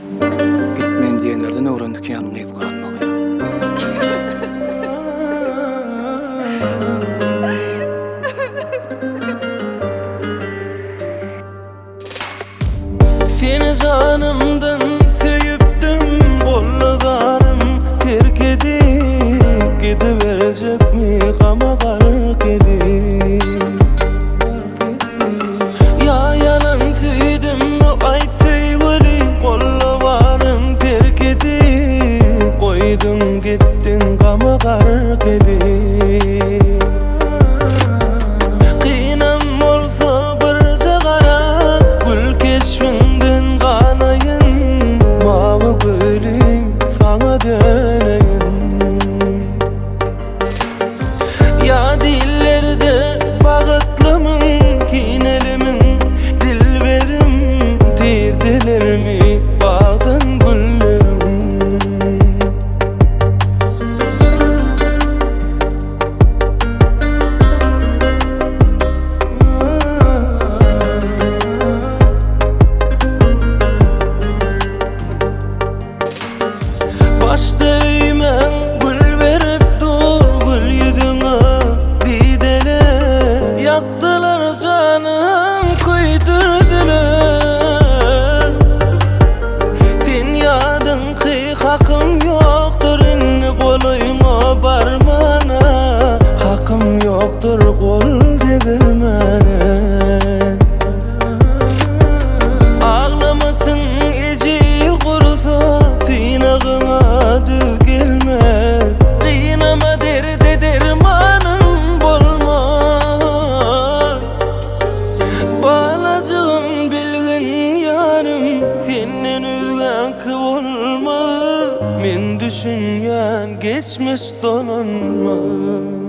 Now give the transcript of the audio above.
Gitmen diýenlerden öwrendik ýalňyz galmagy. Seni janymdan söýüpdim Gollagarym terk edip Gidiberjekmi gama gark edip Ýa ýalan söýdümmi aýt söýgüli Gollagarym terk edip Goýduň gitdiň gama gark edip Kynam bolsa birje gara Gül keşbiňden ganaýyn Mawy gülüm saňa döneýin Ýa dillerde bagytlymyň Kinelimiň dilberim Dirdilermi bagdan güllerim. Başda öýmäň gül berip dur gül ýüzüňe dideler Ýakdylar janym köýdürdiler Sen ýadyňky hakym ýokdur indi golaýyňa barmana Hakym ýokdur gol degirmäne Aglamasyn eji gursa synagyňa düz gelmez Gynama derde dermanym bolmaz Balajygym bilgin ýarym senden özgäňki bolmaz Men düşünýän geçmiş dolanmaz.